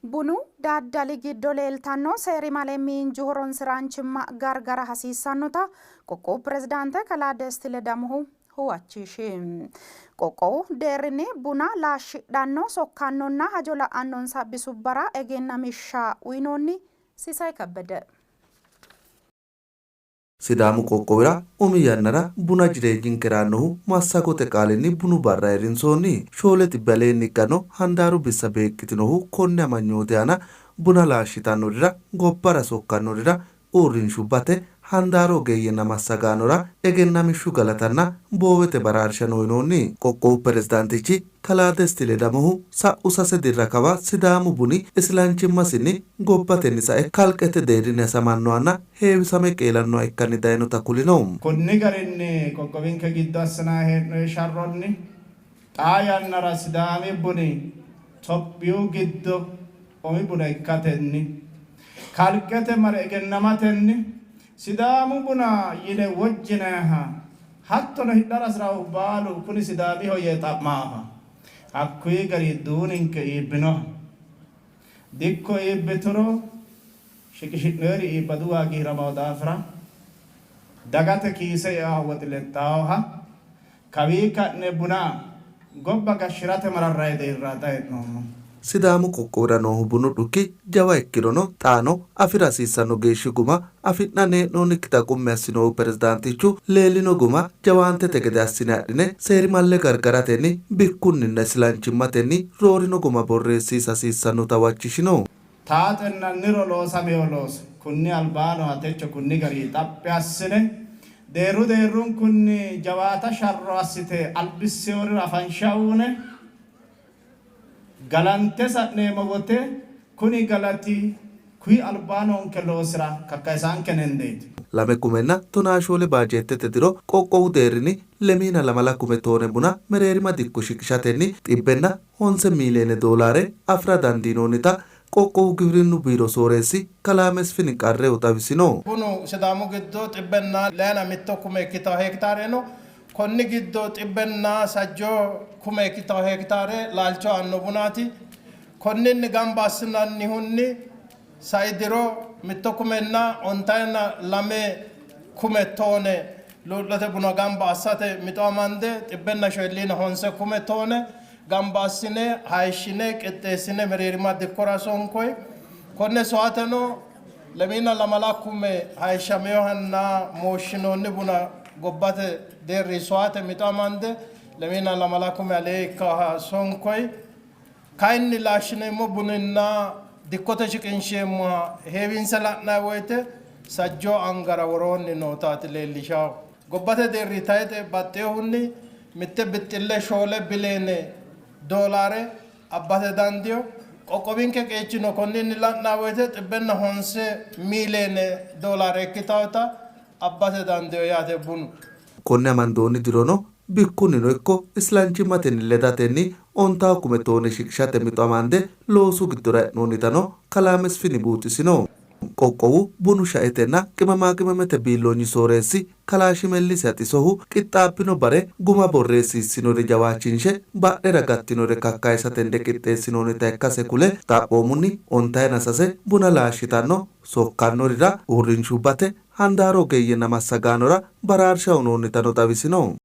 Bunu daddali giddo leeltanno seerimale miinju horonsi'raanchimma gargara hasiissannota qoqqowu pirezidaante kalaa Desti Ledamohu huwachishi. Qoqqowu deerrinni buna laashshidhanno, sokkannonna hajo la'annonsa bisubbara egennamishsha uynoonni. Sisay Kebbede. Sidaamu qoqqowira umi yannara buna jireenyinkera yaannohu massagote qaalinni bunu barra ayirrinsoonni. 400 aleenni ikkanno handaaru bissa beeqqitinohu konni amanyooti aana buna laashshitannorira, gobbara sokkannorira, uurrinshubbate, handaaru ogeeyyenna massagaanora egennamishshu galatanna boowete baraarshano uynoonni. Qoqqowu pirezidaantichi Kalaa Desti Ledamohu sa'u sase dirra kawa Sidaamu buni islanchimmasinni gobbatenni sae kalqete deerrinni hasamannohanna heewisame qeelannoha ikkanni dayinota kulino. Konni garinni qoqqowinke giddo assinanni hee'noonni sharronni xaa yannara Sidaami buni Tophiyu giddo umi buna ikkatenni kalqete mare egennamatenni Sidaamu buna yine wojjinanniha hattono hidhara hasi'rannohu baalu kuni Sidaamiho yee xa'mannoha hakkuyi gari duuninke iibbinoha dikko iibbituro shiqishi'noyiri iibbadu waagi hiramanno daafira dagate kiise eanno woxi lexxannoha kawii ka'ne buna gobba gashshi'rate mararranni deerra xa hee'noommo. Sidaamu qoqqowira noohu bunu dhuki jawa ikkirono xaano afi'ra hasiissanno geeshshi guma afi'nanni hee'noonnikkita qummi assinohu pirezidaantichu, leellino guma jawaantete gede assine adhine seerimalle gargaratenni bikkunninna isilanchimmatenni roorino guma borreessiisa hasiissannota huwachishino. Taaxenna niro loosamino looso kunni albaano techo kunni garinni xaphi assine deerru deerrunkunni jawaata sharro assite albisseworira afansha uune galante sa'neemmo wote kuni galati kuyi albaa noonke loosira kakkayisaanke nendeeti. 2014 baajeettete diro qoqqowu deerrinni 24 kume toone buna mereerima dikko shiqishatenni 109 miiliyoone doolaare afi'ra dandiinoonnita qoqqowu giwirinnu biiro sooreessi kalaa Mesfin Qarrehu xawisino. Bunu Sidaamu giddo 101 kume ikkitanno hekitaare no. Konni giddo 130 kume ikkitanno hekitaare laalcho aanno bunaati. Konninni gamba assinannihunni sai diro 1,092 kume toone luu'lote buna gamba assate mixo amande 409 kume toone gamba assine hayishshine qixxeessine mereerima dikkora sonkoy. Konne soyateno 24 kume hayishshaminohanna mooshshinoonni buna gobbate deerri soyate mixo amande 24 kume alee ikkannoha sonkoy. Kayinni laashshineemmo buninna dikkote shiqinsheemmoha heewinse la'nanni woyte sajjoo angara woroonni nootaati leellishannohu. Gobbate deerri tayixe baxxinohunni mitte bixxille 4 biliyoone doolaare abbate dandiino. Qoqqowinke qeechino konninni la'nanni woyte 109 miiliyoone doolaare ikkitannota abbate dandiino yaate bunu. Konne amandoonni dirono bikkunnino ikko islanchimmatenni ledatenni 50 kume toone shiqishate mixo amande loosu giddora e'noonnitano kalaa Mesfini buuxisino. Qoqqowu bunu shaetenna qimamaaqimamete biilloonyi sooreessi kalaa Shimellisi Haxisohu qixxaabbino bare guma borreessiissinore jawaachinshe badhera gattinore kakkayisatenni qixxeessinoonnita ikkase kule, xaphoomunni 53 buna laashshitanno sokkannorira uurrinshubbate handaaru ogeeyyenna massagaanora baraarsha uynoonnitano xawisino.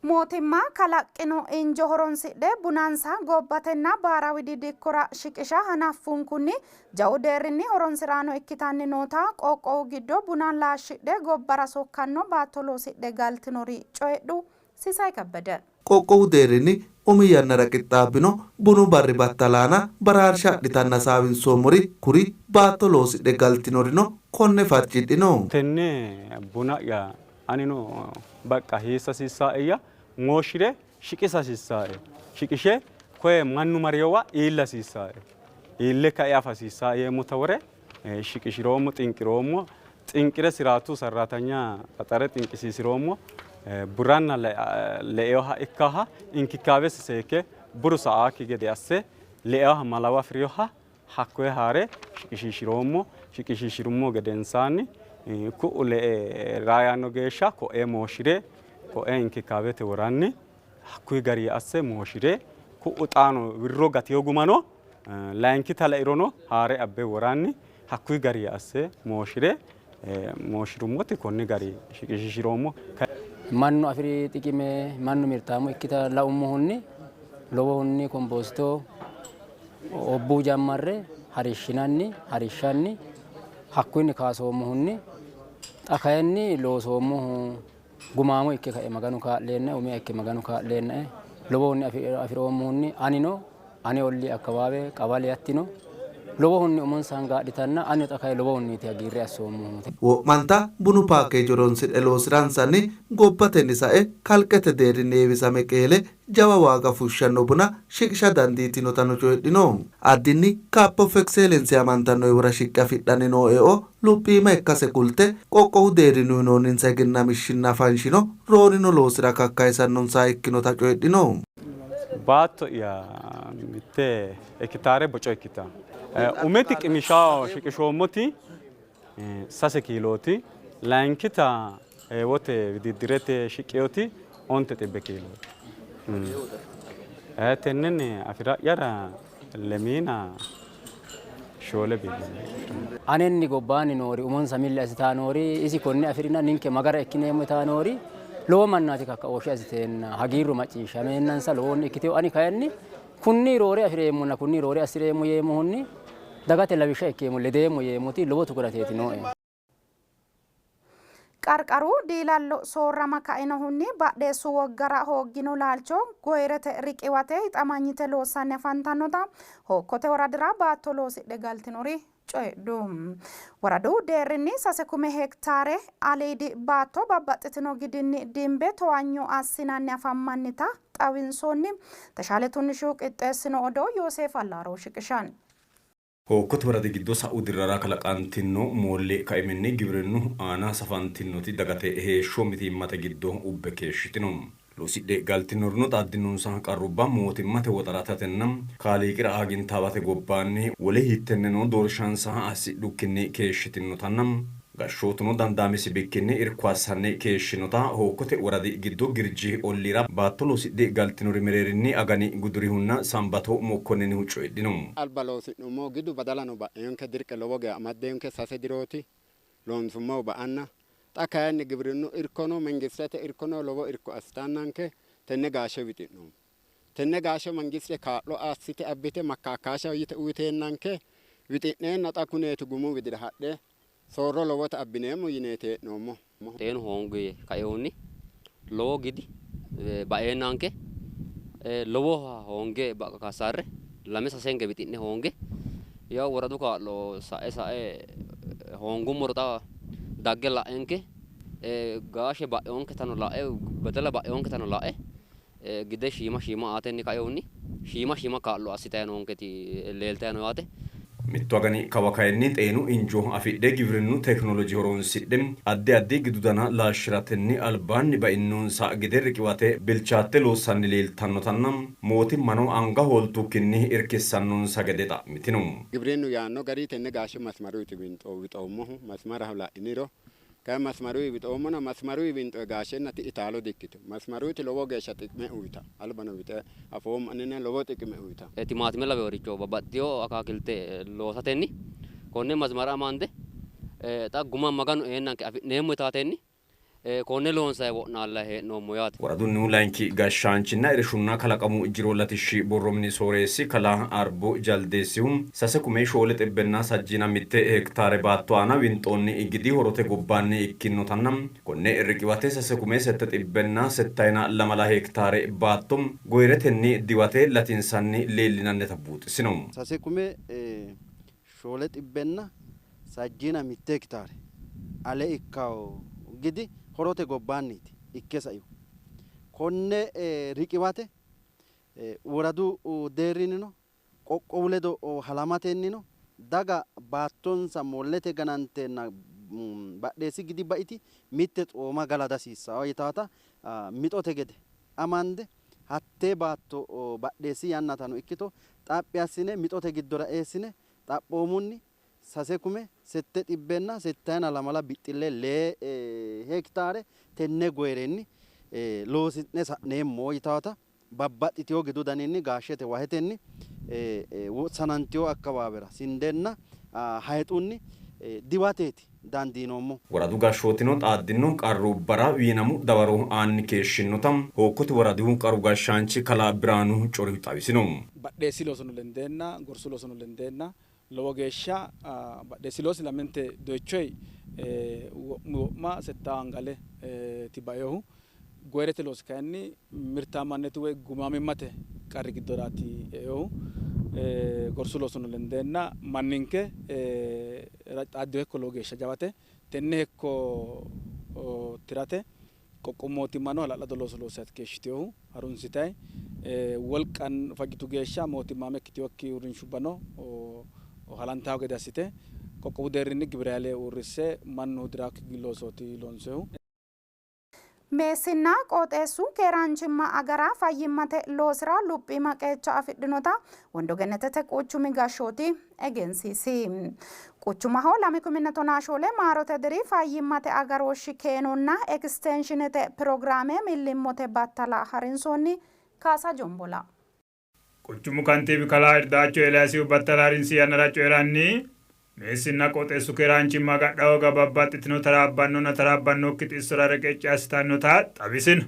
Mootimma kalaqqino injo horonsidhe bunansa gobbatenna baarawidi dikkora shiqisha hanaffunkunni jawu deerrinni horonsi'raano ikkitanni noota qoqqowu giddo buna laashshidhe gobbara sokkanno baatto loosidhe galtinori coyidhu. Sisay Kebbede. Qoqqowu deerrinni umi yannara qixxaabbino bunu barri battalaana baraarsha adhitanna hasaawinsoommori kuri baatto loosidhe galtinorino konne farcidhino. Tenne buna'ya anino baqqa hiissa hasiissae'ya mooshshire shiqisa hasiissae. Shiqishe koye mannu mariyowa iilla hasiissae. Iille kae afa hasiissae yeemmota wore shiqishiroommo, xinqiroommo. Xinqire siraatu sarraatanya qaxare xinqisiisiroommo. Buranna leeoha ikkaha inkikkaawesi seekke buru sa'aakki gede asse leeoha malawa afi'rinoha hakkoye haa're shiqishiishiroommo. Shiqishiishirummo gedensaanni ku'u le'e raayanno geeshsha ko'ee mooshshire ko'ee inkikkaawete woranni hakkuyi garinni asse mooshshire Ku'u xaano wirro gatiyo gumano layinkita lairono haare abbe woranni hakkuyi gari asse mooshire mooshirummoti konni gari shiqishishiroommo. Mannu afiri xiqime mannu mirtaamo ikkita laummohunni lowohunni komposto obbuu jammarre harishshinanni harishshanni hakkuyinni kaasoommohunni xa kayinni loosoommohu gumaamo ikke kae Maganu kaa'leennae umiha ikke Maganu kaa'leennae lowohunni afiroommohunni anino ane ollii akkawaawe qawale hattino lowohunni umonsa hangaadhitanna ani xa kayi lowohunniiti hagiirre assoommohu. Wo'manta bunu paakeeje horonsidhe loosi'ransanni gobbatenni sae kalqete deerrinni heewisame qeele jawa waaga fushshanno buna shiqisha dandiitinotano coyidhino. Addinni Cup of Excellence yaamantanno heewora shiqqe afidhanni noo eo luphiima ikkase kulte, qoqqowu deerrinni uyinoonninsa egennamishshinna afanshino roorino loosira kakkayisannonsaha ikkinota coyidhino. Baatto'ya mitte hekitaare boco ikkitanno. Umiti qimishaho shiqishoommoti 3 kiilooti, layinkita heewote wididdirete shiqqinoti 9 kiilooti. Tennenni afi'ra'yara 2.4 biliyoone. Anenni gobbaanni noori umonsa milli assitaa noori isi konne afi'rina ninke magara ikkineemmo yitaa noori lowo mannaati kakkaooshshe assiteenna hagiirru macciishshameennansa lowohunni ikkiteyo ani kayinni kunni roore afi'reemmonna kunni roore assi'reemmo yeemmohunni dagate lawishsha ikkeemmo ledeemmo yeemmoti lowo tukurateeti nooe. Qarqaru diilallo soorrama kainohunni badheessu woggara hooggino laalcho goyirete riqiwate hixamanyite loossanni afantannota Hookkote woradira baatto loosidhe galtinori coyidhu. Woradu deerrinni 3 hektaare aliidi baatto babbaxxitino gidinni dimbe towanyo assinanni afammannita xawinsoonni. Teshaale Tunnishihu qixxeessino odoo Yooseef Allaaro shiqishanno. Hookkote woradi giddo sa'u dirrara kalaqantino moolle kaiminni giwirinnu aana safantinoti dagate heeshsho mitiimmate giddo ubbe keeshshitino. Loosidhe galtinorino xaaddinonsa qarrubba mootimmate woxaratatenna kaaliiqira aagintaawate gobbaanni wole hiittenneno doorshansa assidhukkinni keeshshitinotanna gashshootuno dandaamisi bikkinni irko assanni keeshshinota Hookkote woradi giddo Girji olliira baatto loosidhe galtinori mereerinni Agani Gudurihunna Sambato Mokkonninihu coyidhino. Alba loosi'nummo gidu badalano ba'inonke, dirqe lowo geya amaddinonke, 3 dirooti loonsummohu ba'anna. Xa kayinni gibirinnu irkono mangistete irkono lowo irko assitannanke tenne gaashe wixi'noommo. Tenne gaashe mangiste kaa'lo assite abbite makkaakkaasha yite uyiteennanke wixi'neenna xa kuneeti gumu widira hadhe soorro lowota abbineemmo yineeti hee'noommo. Xeenu hoongi kainohunni lowo gidi baeennanke lowo hoonge kassarre lame sasenge wixi'ne hoonge yaw woradu kaa'lo sae sae hoongummoro xa dagge la'enke gaashe ba'eonketano la'e badala ba'eonketano la'e gide shiima shiima aatenni kainohunni shiima shiima kaa'lo assitayi noonketi leeltayi no yaate. Mittu agani kawa kayinni xeenu injo afidhe giwirinnu tekinoloje horonsidhe addi addi gidu dana laashshiratenni albaanni bainonsa gide riqiwate bilchaatte loossanni leeltannotanna mootimmano anga hooltukkinni irkissannonsa gede xa'mitino. Giwirinnu yaanno gari tenne gaashe masmaruyti wixoommohu masmaraho la'iniro kayi masmaruyi wixoommona masmaruyi winxoe gaashenna ti'i taalo dikkito. Masmaruyti lowo geeshsha xiqime uyita albano wixe afoommo anina lowo xiqime uyita. Timaatime laweworicho babbaxxiteyo akaakilte loosatenni konne masmara amande xa guma Maganu eennanke afi'neemmo yitaatenni konne loonsayi wo'naallayi hee'noommo yaate. Woradunnihu layinki gashshaanchinna irshunna kalaqamu jiro latishshi borro mini sooreessi kalaa Arbo Jaldeessihu 6471 hektaare baatto aana winxoonni gidi horote gobbaanni ikkinnotanna konne riqiwate 6772 hektaare baatto goyiretenni diwate latinsanni leellinannita buuxisino. 6471 hektaare ale ikkawo gidi horote gobbaanniiti ikke saihu. Konne riqiwate woradu deerrinnino qoqqowu ledo halamatennino daga baattonsa moollete gananteenna badheessi gidi baiti mitte xooma gala dasiissawo yitaata mixote gede amande hattee baatto badheessi yannatano ikkito xaphi assine mixote giddora eessine xaphoomunni 6772 bixxille 2 hektaare tenne goyirenni loosi'ne sa'neemmo yitaata Babbaxxitino gidu daninni gaashete wahetenni sanantino akkawaawera sindenna hayixunni diwateeti dandiinoommo. Woradu gashshootino xaaddino qarrubbara wiinamu dawaro aanni keeshshinota Hookkote woradihu qaru gashshaanchi kalaa Birhaanu Corihu xawisino. Badheessi loosono lendeenna gorsu loosono lendeenna lowo geeshsha badheessi loosi lamente doyichoyi wo'mu wo'ma settaa angale ti bainohu. Goyirete loosi kayinni mirtaamanneti woy gumaamimmate qarri giddoraati einohu. Gorsu loosono lendeenna manninke xaaddino hekko lowo geeshsha jawate. Tenne hekko tirate qoqqowu mootimmano hala'lado looso loossaati keeshshitinohu harunsitayi wolqa fajjitu geeshsha mootimmaame ikkitinokki uurrinshubbano halantawo gede assite qoqqowu deerrinni gibire hayle uurrisse mannu hudirakki loosooti loonsohu. Meessinna qooxeessu keeraanchimma agara fayyimmate loosira luphiima qeecha afidhinota Wondo Gennetete quchumi gashshooti egensiisi. Quchumaho 2014 maarote diri fayyimmate agarooshshi keenonna ekistenshinete pirogiraame millimmote battala harinsoonni. Kaasa Jombola. Quchumu kantiibi kalaa Irdaacho Eeliyaasihu battala harinsi yannara coyi'ranni, meessinna qooxeessu keeraanchimma agadha hooga babbaxxitino taraabbannonna taraabbannokki xissora reqecci assitannota xawisino.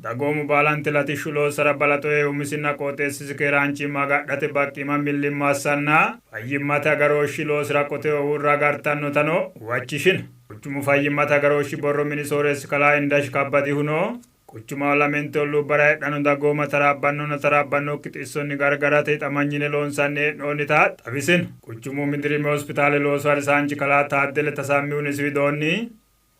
Dagoomu baalanti latishshu loossara balaxo ee umisinna qooxeessisi keeraanchimma agadhate baqqiima millimmo assanna fayyimmate agarooshshi loosira qoteho uurra agartannotano huwachishino. Quchumu fayyimmate agarooshshi borro mini sooreessi kalaa Indash Kabbadihuno, Quchumaho lamente olluubbara heedhanno dagooma taraabbannonna taraabbannokki xissonni gargarate hixamanyine loonsanni hee'noonnita xawisino. Quchumu umi dirimi hospitaale loosu harisaanchi kalaa Taaddele Tasammihu isi widoonni,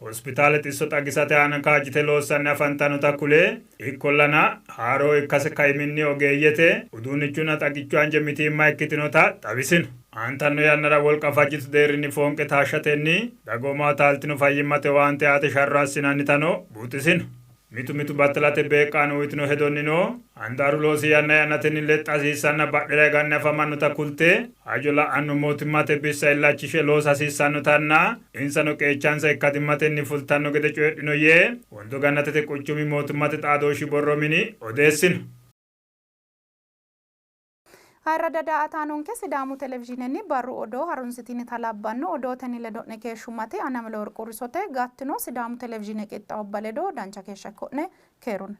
hospitaale xisso xagisate aana kaajjite loossanni afantannota kule, ikkollana, haaroo ikkase kaiminni ogeeyyete, uduunnichunna xagichu anje mitiimma ikkitinota xawisino. Aantanno yannara wolqa fajjitu deerrinni foonqe taashshatenni dagoomaho taaltino fayyimmate owaante aate sharro assinannitano buuxisino. Mitu mitu battalate beeqqaano uytino hedonnino handaaru loosi yanna yannatenni lexxa hasiissanna badhera higanni afamannota kulte, hajo la'anno mootimmate bissa illachishe loosa hasiissannotanna insano qeechansa ikkadimmatenni fultanno gede coyidhino yee Wondo Gannatete Quchumi mootimmate xaadooshshi borro mini odeessino. Ayirradda daa''ataanonke Sidaamu Televizhiinenni barru odoo harunsitinita labbanno odootenni ledo'ne keeshshummati Ana Meleworq Urisote. Gattino Sidaamu Televizhiine qixxaawubba ledo dancha keeshsha ikko'ne. Keerunni.